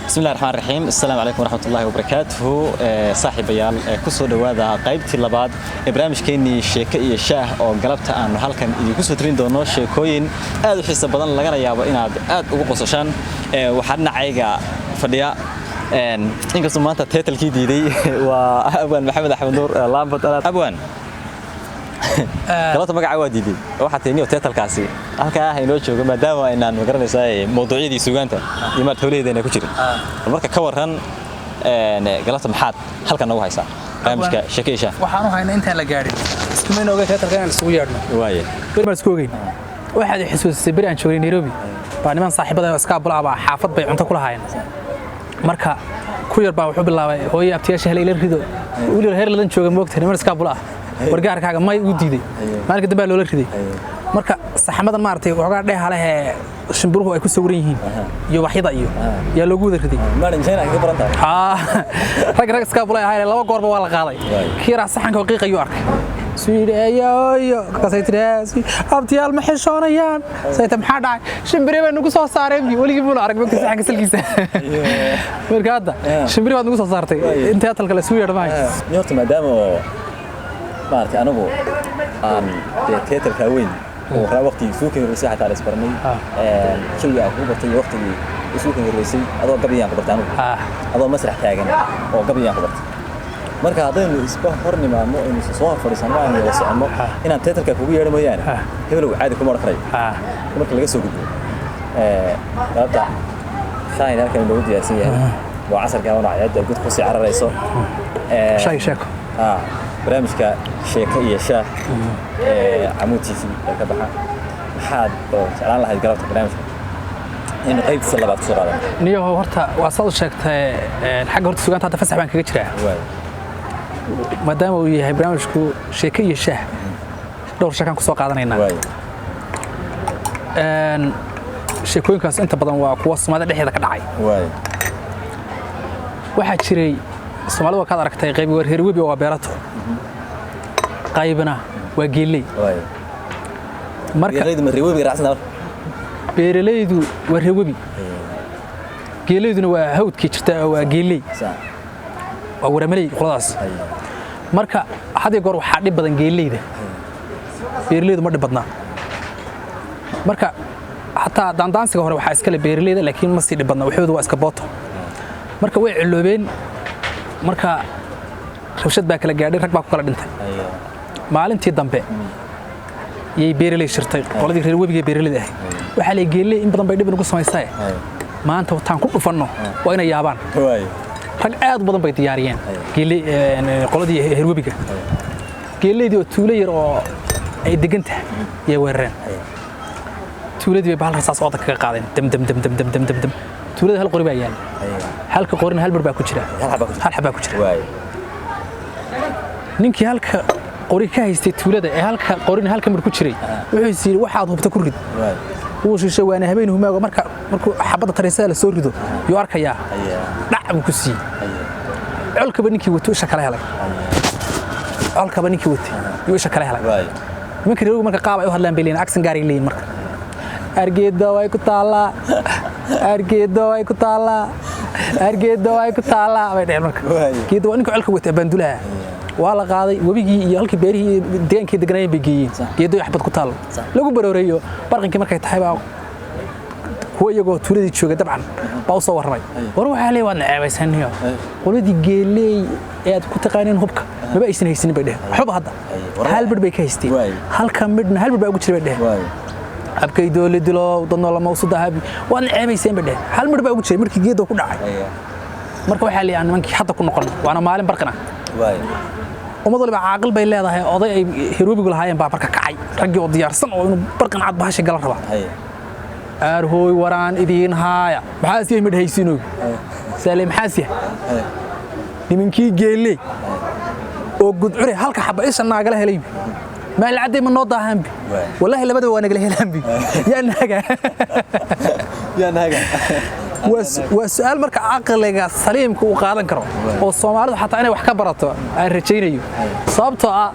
Bismillahi raxmaan raxiim. Assalaamu calaykum waraxmatullahi wabarakaatuhu. Saaxiibayaal, kusoo dhowaada qaybtii labaad ee barnaamijkeennii Sheeko iyo Shaah, oo galabta aanu halkan idinku soo tirin doono sheekooyin aad u xiiso badan, lagana yaabo inaad aad ugu qososhaan. Waxaa dhinacayga fadhiya, inkastoo maanta title-kii diiday, waa Abwaan Maxamed Axmed Nuur Laambad. Abwaan, galabta magaca waa diiday. Waxaa tihi niyo title-kaasi halkaa ah inoo joogo, maadaama aynaan magaranaysaa mawduucyadii suugaanta iyo maarta howlaheeda ayna ku jirin. Bal marka ka warran, galabta maxaad halkan noogu haysaa barnaamijka Sheeko iyo Shaah? Waxaan u haynaa intaan la gaadhin iskumayna ogeyn title-ka inaan isugu yeedhno. Waaye. Beri baan isku ogeyn. Waxaad i xusuusisay beri aan joogay Nairobi baa niman saaxiibada oo iskaabula ah baa xaafad bay cunto ku lahaayeen. Marka ku yar baa wuxuu bilaabay, "Hooyo, abtiyaasha hala ila rido." Wiil heer ladan jooga moogta, niman iskaabula ah, wargaarkaaga may uu diiday. Maalinka dambe loola riday. Marka saxamadan maaragtay waxoogaa dheeha leh ee shimbiruhu ay ku sawiran yihiin iyo waxyada iyo yaa loogu wada riday. Maalin China kaga baran tahay. Rag rag iskaabula ahayn laba goorba waa la qaaday. Kii yaraa saxanka qiiq ayuu arkay, suu yidhi, "Eeyo." Markaasay tidhi, "Abtiyaal ma xishoonayaan?" Sayta, "Maxaa dhacay?" "Shimbire bay nagu soo saareen." Bi weligii buuna arag mogta saxanka salkiisa. Marka hadda shimbire baad nagu soo saartay in title-ka la isugu yeedho maayo. Ni horta maadaama oo maaragtay anigu aan dee title-kaa weyn oo raa waqtigii isugu kan horreysay xataa la isbarnay, jawiga aan kugu bartay iyo waqtigii isugu kan horreysay adoo gabayaan ku bartay anigu, adoo masrax taagan oo gabayaan ku bartay. Marka haddaynu isba hor nimaadno, aynu soo hor fadhiisanno, aynu wada soconno, inaan title-ka kugu yeedho mooyaane, hebelow caadi kuma odhan karayo. Marka laga soo gudbo, galabta shaahin halkan inoogu diyaarsan yahay waa casarka oo cadceedda gud kusii cararayso. Shaay sheeko. Barnaamijka Sheeko iyo Shaah ee Camuud TV ee ka baxa, maxaad oo jeclaan lahayd galabta barnaamijka in qaybtiisa labaad kusoo qaadan? Niyahow, horta waa saad u sheegtay, xagga horta sugaanta hadda fasax baan kaga jiraa. Maadaama uu yahay barnaamijku Sheeko iyo Shaah, dhowr sheekaan kusoo qaadanaynaa. Sheekooyinkaas inta badan waa kuwa Soomaalida dhexdeeda ka dhacay. Waxaa jiray, Soomaalida waa kaad aragtay, qayb waa reer webi oo waa beerato, qaybna waa geelley. Marka Beeralaydu ma reer webiga raacsan marka? Beeralaydu waa reer webi, geelayduna waa hawdkii jirta oo waa geelley. Waa waramaley qoladaas. Marka had iyo goor waxaa dhib badan geelleyda, beeralaydu ma dhib badnaa. Marka xataa daandaansiga hore waxaa iskale beeralayda, laakiin ma sii dhib badna, waxoodu waa iska booto. Marka way ciloobeen, marka rabshad baa kala gaadhay, rag baa ku kala dhintay. Maalintii dambe yay beeraley shirtay, qoladii reer webiga beeralayda ahayd. Waxaa la geelley in badan bay dhib nagu samaystaye, maanta wataan ku dhufanno waa inay yaabaan. Rag aad u badan bay diyaariyeen geelley, qoladii reer webiga. Geelleydii oo tuulo yar oo ay degan tahay yay weerareen. Tuuladii bay bahal rasaas ooda kaga qaadeen, dam dam dam dam dam dam dam dam. Tuulada hal qori baa yaala, halka qorina hal bir baa ku jira. Hal xabaa ku jira. Hal xabaa ku jira. Ninkii halka qori ka haystay tuulada ee halka qorina halka mir ku jiray wuxuu is yidhi, "Waxaad hubta ku rid." Wuu shishay, waana habeen humaago. Marka markuu xabadda tariisada la soo rido yuu arkayaa. Dhac buu ku siiyey. Colkaba ninkii wato isha kala helay, colkaba ninkii watay yuu isha kala helay. Nimanka reer marka qaab ay u hadlaan bay leeyihin, accent gaaray leeyihin. Marka, "Argeeda way ku taallaa, argeeda way ku taallaa, argeeda way ku taallaa," bay dheheen. Marka geeda waa ninka colka watay abaandulaha. Waa la qaaday webigii iyo halkii beerihii iyo deegaankii deganaayeen bay geeyeen. Geedo xabad ku taal lagu barooreeyo. Barqinkii markay tahay baa kuwa iyagoo tuuladii jooga dabcan baa u soo warramay. War, waxaa leeyahay, "Waad naceebaysaniyo qoladii geeleey ee aad ku taqaaneen hubka maba aysan haysanin," bay dheheen. "Waxbaba hadda hal midh bay ka haysteen, halka midhna hal midh baa ugu jiray," bay dheheen. "Abkay doole dilo dadno lama usu dahabi, waad naceebayseen," bay dheheen. "Hal midh baa ugu jiray markii geedoo ku dhacay." Marka waxaa leeyahay nimankii hadda ku noqon, waana maalin barqina. Ummad waliba caaqil bay leedahay. Oday ay herwebigu lahaayeen baa marka kacay, raggii oo diyaarsan oo inuu barqan cad bahasha gala raba. "Aarhooy, waraan idiin haaya." "Maxaas yahay?" "Midhaysiinoy saale." "Maxaas yahay?" "Nimankii geeley oo gudcure halka xaba isha naagala helaybi, maalcadday ma noo daahaanbi? Wallaahi labadaba waa nagala helaanbi. Yaa naaga?" Yaa naaga? Waa su'aal marka caqliga saliimka uu qaadan karo oo Soomaalidu xataa inay wax ka barato aan rajaynayo, sababtoo ah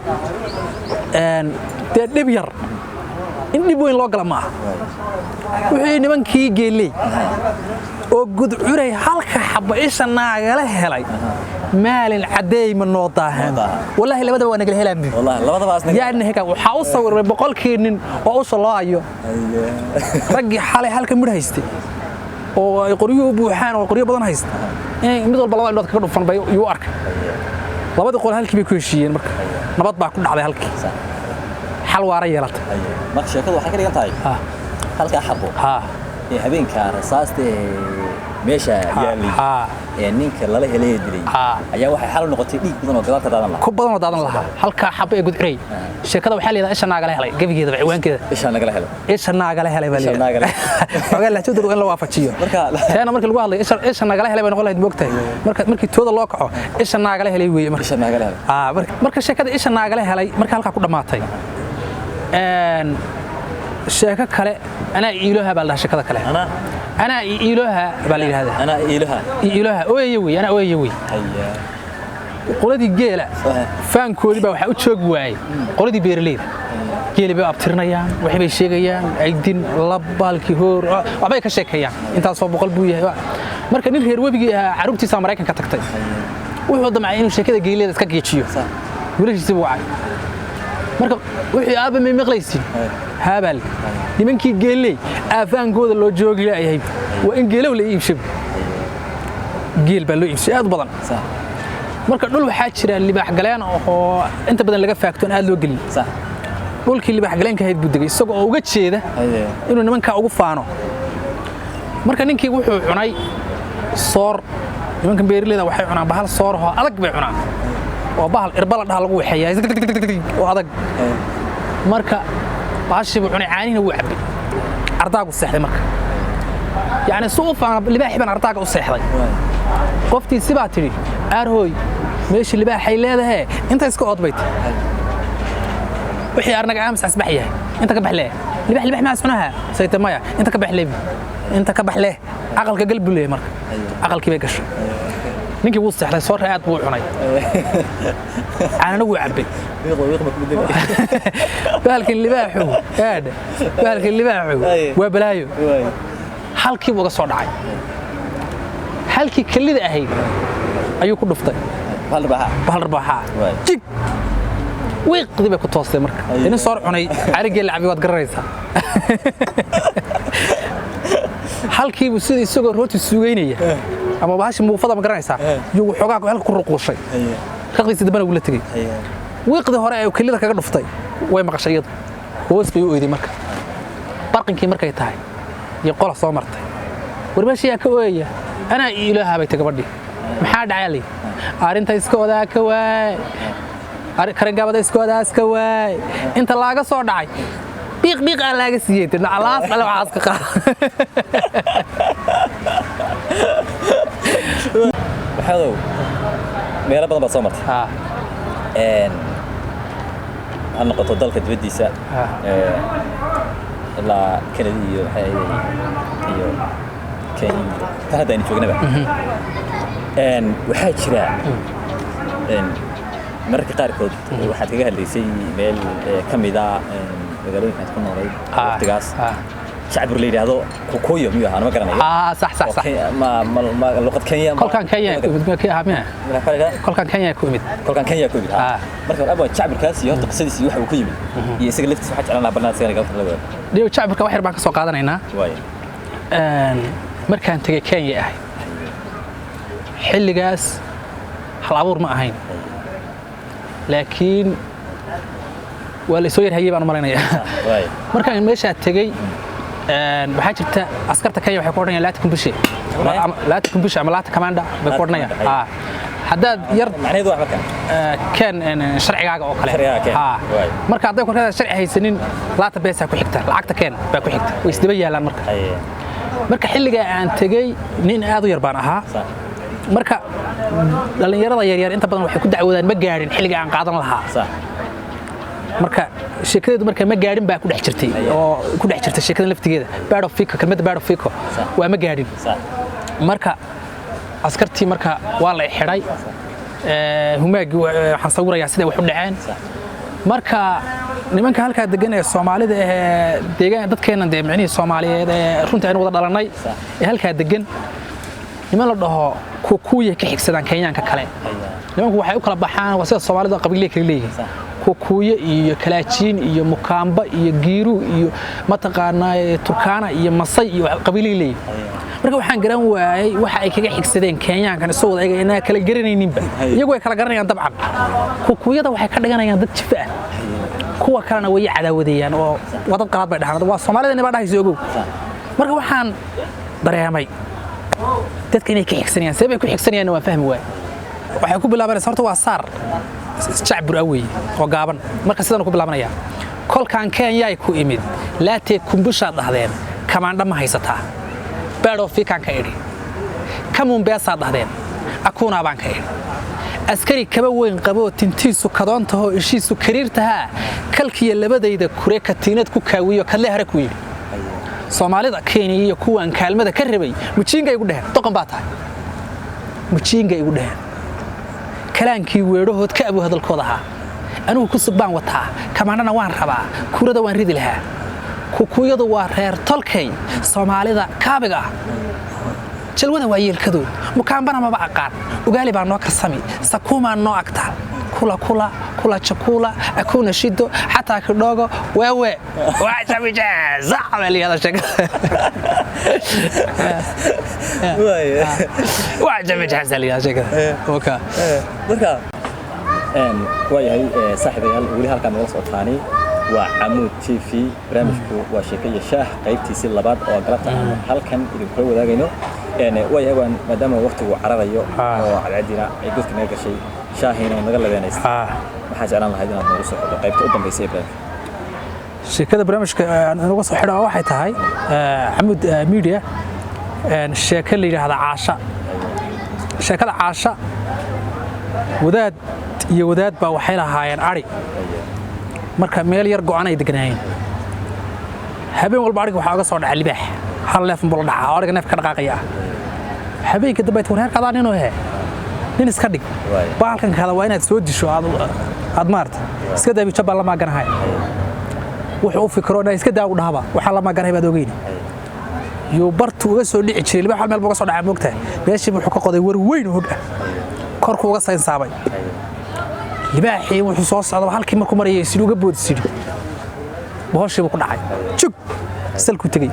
dee dhib yar in dhib weyn loo gala maaha. Wixii nimankii geeley Oo Gudcuray halka xaba isha naagala helay, maalin caddeey ma noo daahan. Noo daahan. Wallaahi labadaba waa nagala helaan. Wallahi labadabaas naga. Yaa heka waxaa u sawirmay 100kii nin oo usha loo hayo, raggii xalay halka midh haystay oo ay qoryuhu u buuxaan oo qoryo badan haysta, inay mid walba laba indhood kaga dhufan bay yuu arkay. Labadii qol halkii bay ku heshiiyeen. Marka nabad baa ku dhacday halkii, xal waara yeelatay. Marka sheekadu waxay ka dhigan tahay halkaa xabo ee habeenka rasaasta ee meesha yaallay ee ninka lala helay ee dilay ayaa waxay xal u noqotay dhiig badan oo gadaal ka daadan lahaa. Ku badan oo daadan lahaa halkaa xabo ee Gudcurey. Sheekada waxaa leedahay isha naagala helay gebigeedaba ciwaankeeda. Ishaa nagala helay. Isha naagala helay baa Isha leedahay. naagala. Xogaa lahjadooda waa in la waafajiyo. Teena markii lagu hadlayo isha nagala helay bay noqon lahayd, moogtahay. Marka markii tooda loo kaco, isha naagala helay weeye marka. Isha nagala helay. Marka sheekada isha naagala helay marka halkaa ku dhammaatay, sheeko kale anaa iiloha baa la dhahaa sheekada kale. Ana? Anaa iiloha baa la yidhahdaa. Anaa iilaha. Iiloha ooyaya wey, anaa ooyaya wey. Qoladii geela faankoodii baa waxaa u joogi waayey qoladii beeraleyda. Geeli bay abtirinayaan, waxay bay sheegayaan aydin lab baalkii hoor, waxbay ka sheekeeyaan, intaasoo boqol buu yahay. Marka nin reer webigii ahaa carruurtiisa Maraykanka tagtay, wuxuu damcay inuu sheekada geeleeda iska geejiyo. Wiilashiisii buu wacay. Marka wuxuu, aabba, may maqlaysin? Haabal nimankii geeley aafaankooda loo joogi laayahay, waa in geelow la iibshay. Geel baa loo iibshay aad u badan. Marka dhul waxaa jira libaax galeen oo inta badan laga faagto, aan aad loo gelin. Dhulkii libaax galeenka ahayd buu degay, isagoo oo uga jeeda inuu nimankaa ugu faano. Marka ninkii wuxuu cunay soor. Nimankan beeraleyda waxay cunaan bahal soor oo adag bay cunaan, oo bahal irba la dhaha lagu waxeeyaa oo adag. Marka bahashii buu cunay, caanihina wuu cabbay, ardaagu seexday. Marka yacni si u faano libaaxii baan ardaaga u seexday. Qoftii sibaa tidhi, aarhooy, meeshii libaaxay leedahee inta iska ood bay tihi. Wixii arnaga aamus asbax yahay, inta ka bax lee libax, libax maa cunaha sayte maya, inta ka bax lee, inta ka bax lee, aqalka gal buu leeyahay. Marka aqalkii bay gashay. Ninkii wuu seexday, soorta aad buu u cunay, caanana wuu cabbay. Wiiqda wiiqda ku bedeli. Bahalkan libaaxu aad, bahalkan libaaxu waa balaayo. Halkii buu uga soo dhacay, halkii kelida ahayd ayuu ku dhuftay. Hal rbaxa. Bahal rabaaxaa. Jig wiiqdii bay ku toostay. Marka inin soor cunay carigee la cabay waad garanaysaa. Halkiibuu sida isagoo rooti suugaynaya ama bahashi muufada ma garanaysaa, yuu waxoogaa halka ku ruquushay. Raqdiisi dambena wuu la tegey. Wiiqdii hore ee kelida kaga dhuftay way maqashay iyadu, hoos bay u oyday. Marka barqinkii markay tahay iyo qola soo martay, war meesha yaa ka ooyaya? Anaa ilaaha bay tay gabadhii. Maxaa dhacay li? Arrinta iskoodaa ka waay, karangaabada iskoodaas ka waay, inta laaga soo dhacay biiq biiq aa laaga siiyey naclaas ale waxaas ka qaada. Maxadow, meelo badan baad soo martay. Ha noqoto dalka dibaddiisa, ilaa Canada iyo maxay ahayd iyo Kenya iyo tan hadda aynu joognaba. Waxaa jira mararka qaarkood waxaad kaga hadlaysay meel ka mid a magaalooyinka aad ku noolayd waqtigaas shacbur la yidhaahdo Kukuyo miyuu ahaa? Ma garanayo. Sax sax Oo sax. Ma luqad Kenya Kolkaan Kenya ku imid ma ahaa miya? Maxaa la yidhahdaa? Kolkaan Kenya ku imid. Kolkaan Kenya ku yimid. Marka hore abaa jacburkaas iyo horta qisadiisa iyo waxa uu ku yimid iyo isaga laftiisa waxaa jeclaan lahaa barnaamij isagana galabta la wadaag. Dhiyo jacburka wax yar baan ka soo qaadanaynaa. Waayo. Markaan tegay Kenya ahay, xilligaas hal abuur ma ahayn, laakiin waa la isoo yar hayay baan u malaynayaa. Markaan meeshaa tegey, waxaa jirta askarta Kenya waxay ku odhanayaan laata kumbushe, laata kumbushe ama laata kamanda bay ku odhanayaan. Haddaad yar Macnaheedu wax marka? Keen sharcigaaga oo kale. Sharcigaaga keen. Marka hadday korkeeda sharci haysanin, laata beesaa ku xigta, lacagta keen baa ku xigta, way isdaba yaalaan marka. Marka xilligaa aan tegey nin aad u yar baan ahaa. Marka dhallinyarada yaryar inta badan waxay ku dacwoodaan ma gaadhin xilliga aan qaadan lahaa. Marka sheekadeedu marka ma gaadhin baa ku dhex jirtay oo ku dhex jirtay sheekadan laftigeeda bado fico, kelmadda bado fico waa ma gaadhin. Marka askartii marka waa la xidhay, humaagii waxaan sawirayaa siday wax u dhaceen. Marka nimanka halkaa degan ee Soomaalida ee deegaan dadkeennan dee micnihii Soomaaliyeed ee runtii aynu wada dhalannay ee halkaa degan Niman la dhaho Kukuya ka xigsadaan Kenyaanka kale. Nimanku waxay u kala baxaan waa sida Soomaalida qabiilay kala leeyihiin, Kukuya iyo Kalaajiin iyo Mukaamba iyo Giiru iyo mataqaanaa Turkana iyo Masay iyo qabiilay leeyihiin. Marka waxaan garan waayay waxa ay kaga xigsadeen Kenyaankan isoo wada eega inaan kala garanayninba. Iyagu way kala garanayaan dabcan. Kukuyada waxay ka dhiganayaan dad jifa ah, kuwa kalena way cadaawadeeyaan oo wadad qalaad bay dhahaan, waa Soomaalida nibaa dhahaysa ogow. Marka waxaan dareemay dadka inay ka xigsanayaan. See bay ku xigsanayaan waan fahmi waayay. Waxay ku bilaabanaysaa horta waa saar jacbur ah weeye oo gaaban. Marka sidaan ku bilaabanaya: kolkaan Kenyay ku imid laatee kumbushaad dhahdeen, kamaandha ma haysataa, beedhoo fiikaan ka idhi, kamuun beesaad dhahdeen, akuunaa baan ka idhi, askari kaba weyn qaboo tintiisu kadoontahoo ishiisu kariirtahaa kalkiya labadayda kure katiinad ku kaawiyo kadle hare ku yidhi. Soomaalida Kenya iyo kuwaan kaalmada ka rabay mujiinga igu dheheen, doqon baa tahay, mujiinga igu dheheen, kalaankii weedhahood ka abu hadalkood ahaa, anigu kusub baan wataa, kamaandhana waan rabaa, kurada waan ridi lahaa, Kukuyadu waa reer tolkay Soomaalida kaabiga ah, jalwada waa yeelkadood, Mukaambana maba aqaan, ugaali baa noo karsami, sakuumaa noo agta, kula kula kula chakula akuna shido xataa kidhogo wewe wajabijaza sheekada wajabijaza sheekada okay. Marka waayahay saaxiibayaal, weli halkaa nagala socotaani waa Camuud TV, barnaamijku waa Sheeko iyo Shaah, qaybtiisii labaad oo galabta aan halkan idinkula wadaagayno. Waayahay, waan maadaama waqtigu cararayo oo cadceediina ay godka naga gashay, shaahiina naga labeenaysa, maxaa jeclaan lahayd inaad noogu soo xidho qaybta u dambaysa ee barnaamijka? Sheekada barnaamijka aan inuga soo xidho waxay tahay Camuud Media sheeko la yidhaahda Caasha. Sheekada Caasha, wadaad iyo wadaad baa waxay lahaayeen adhi. Marka meel yar go'an ay deganaayeen. Habeen walba adhiga waxaa uga soo dhaca libaax, hal neef buu la dhacaa oo adhiga neef ka dhaqaaqaya ah. Habeenka dambe ay wareerka adaa ninoo he nin iska dhig, bahalkan kada waa inaad soo disho, aad maarta iska daabi jabaan la maaganahay. Wuxuu u fikiro dhan iska daa u dhahaba, waxaan la maaganahay baad ogeyni. Yuu bartu uga soo dhici jiray libaax, hal meel buu uga soo dhacaa moogtahay. Meeshii wuxuu ka qoday war weyn oo hog ah, korkuu uga saynsaabay. Libaaxii wuxuu soo socdaba halkii markuu marayay sidii uga boodi sidhi bohoshii buu ku dhacay, jug salkuu tegey.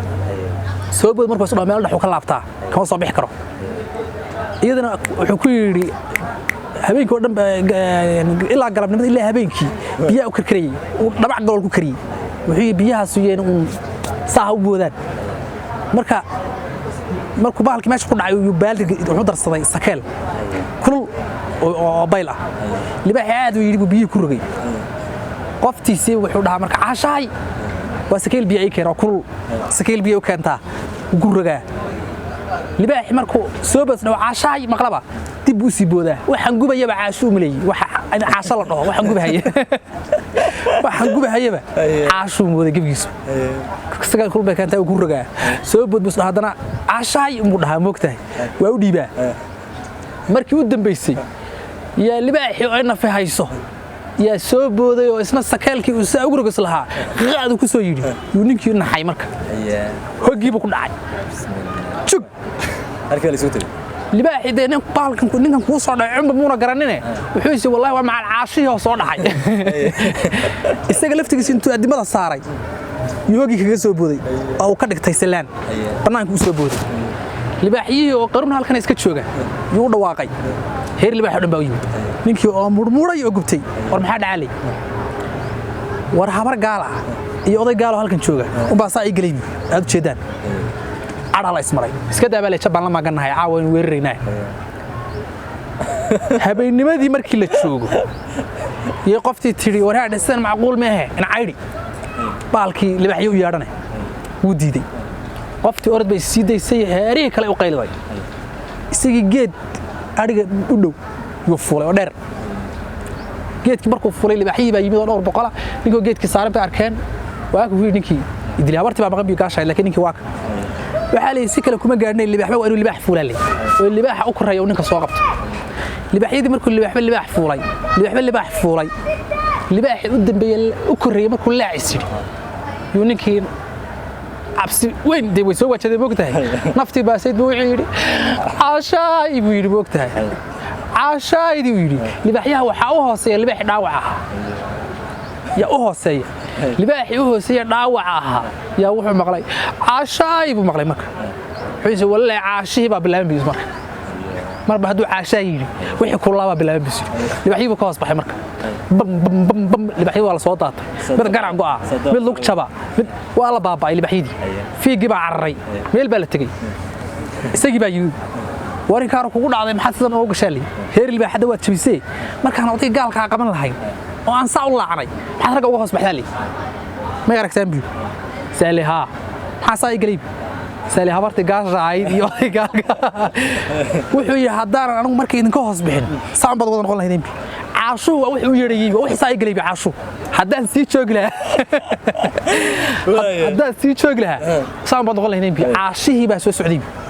Soo bood markuu isdhaho meel dhex uu ka laabtaa, kama soo bixi karo. Iyadana wuxuu ku yidhi habeenkii oo dhan ilaa galabnimada ilaa habeenkii biyaha u karkarayey, uu dhabac galool ku kariyey. Wuxuu yidhi biyahaasu yeen uun saaha u boodaan. Marka markuu bahalkii meesha ku dhacay uu baaldi wuxuu darsaday sakeel kulul oo bayl ah. Libaaxii aad uu yidhi buu biyihii ku rogay qoftiisii. Wuxuu dhahaa marka caashahay waa sakeel biyo ii keen oo kulul, sakeel biyo u keentaa, wuu ku rogaa. Libaaxi markuu soo basdhawo caashahay maqlaba dib buu sii boodaa. Waxaan gubayaba caasho u maleeyey, waxa in caasho la dhaho, waxaan gubahaye, waxaan gubahayaba caashuu mooday gebigiisu. Isaga kulul bay keentaa, wuu ku rogaa. Soo bood buu haddana caashahay unbuu dhahaa, moogtahay, waa u dhiibaa. Markii u dambaysay yaa libaaxii oo nafi hayso yaa soo booday oo isna sakeelkii uu saa ugu rogos lahaa qaadu ku soo yidhi, yuu ninkii naxay. Marka hoggiibu ku dhacay, jug. Halkii baa la isugu tegey. Libaaxii dee nin bahalkan ninkan kuu soo dhacay cunba muuna garanine. Wuxuu yidhi wallahi waa macal caashihii oo soo dhacay. Isaga laftigiisa intuu addimada saaray yuu hoggii kaga soo booday oo uu ka dhigtay salaan, bannaanka u soo booday. Libaaxyihii oo qarun halkan iska jooga yuu u dhawaaqay. Heer libaax oo dhan baa u yimid ninkii oo murmuray oo gubtay. War maxaa dhacalay? War habar gaal ah iyo oday gaal oo halkan jooga unbaa saa ii gelayni aad u jeedaan. Cadhaa la ismaray, iska daabaa leeja baan la magannahay, caawa waynu weeraraynaa. Habeennimadii markii la joogo iyo qoftii tidhi war haadhe sidan macquul meehe in caydhi baalkii libaaxyo u yeedhane, wuu diiday. Qoftii orod bay sii daysay, heerihii kale u qayliday. Isagii geed adhiga u dhow yuu fuulay oo dheer. Geedkii markuu fuulay libaaxyihii baa yimid oo dhowr boqola. Ninkoo geedkii saaran bay arkeen. Waa ku yidhi ninkii idili habartii baa maqan biyo gaashay, laakiin ninkii waa ka. Waxaa la si kale kuma gaadhnay, libaaxba waa inuu libaax fuulaa leh oo libaaxa u koreeya uu ninka soo qabto. Libaaxyadii markuu libaaxba libaax fuulay, libaaxba libaax fuulay, libaaxii u dambeeyey u korreeyey markuu laacis yidhi yuu ninkii Cabsi weyn dee way soo wajaday, moogtahay. Naftii baasayd buu wuxuu yidhi, "Caashaay," buu yidhi, moogtahay, "caashaaydii," uu yidhi. Libaaxyaha waxaa u hooseeya libaaxi dhaawac ahaa yaa u hooseeya. Libaaxii u hooseeya dhaawaca ahaa yaa wuxuu maqlay "caashaay" buu maqlay. Marka wuxuu yidhi, "Wallahi caashihii baa bilaaban," buu yidhi. Marka marba hadduu caashaa yidhi, wixii kulaa baa bilaaban buu yidhi. Libaxyii buu ka hoos baxay. Marka bam bam bam bam, libaxyii waa la soo daatay, mid garac go'a, mid lug jaba, mid waa la baaba'ay. Libaxyadii fiigii baa cararay, meel baa la tegey. Isagii baa yimid. "Warinkaanu kugu dhacday, maxaad sidan ugu gashaa?" Lii heer libaaxadda waad jabisee. Markaan oday gaalkaa qaban lahayn oo aan saa u laacnay, maxaad ragga uga hoos baxdaa? Lii may aragtaan buu saale. Haa, maxaa saa i galay? Saale habartii gaasha ahayd iyo oday gaalka. Wuxuu yidhi, "Haddaanan anigu marka idinka hoos bixin, saan baad wada noqon lahaydeen." Bi caashuhu waa wixii u yeedhayey, waa wixii saa i galay. Bi caashuhu haddaan sii joogi lahaa, saan baad noqon lahaydeen. Bi caashihii baa soo socday.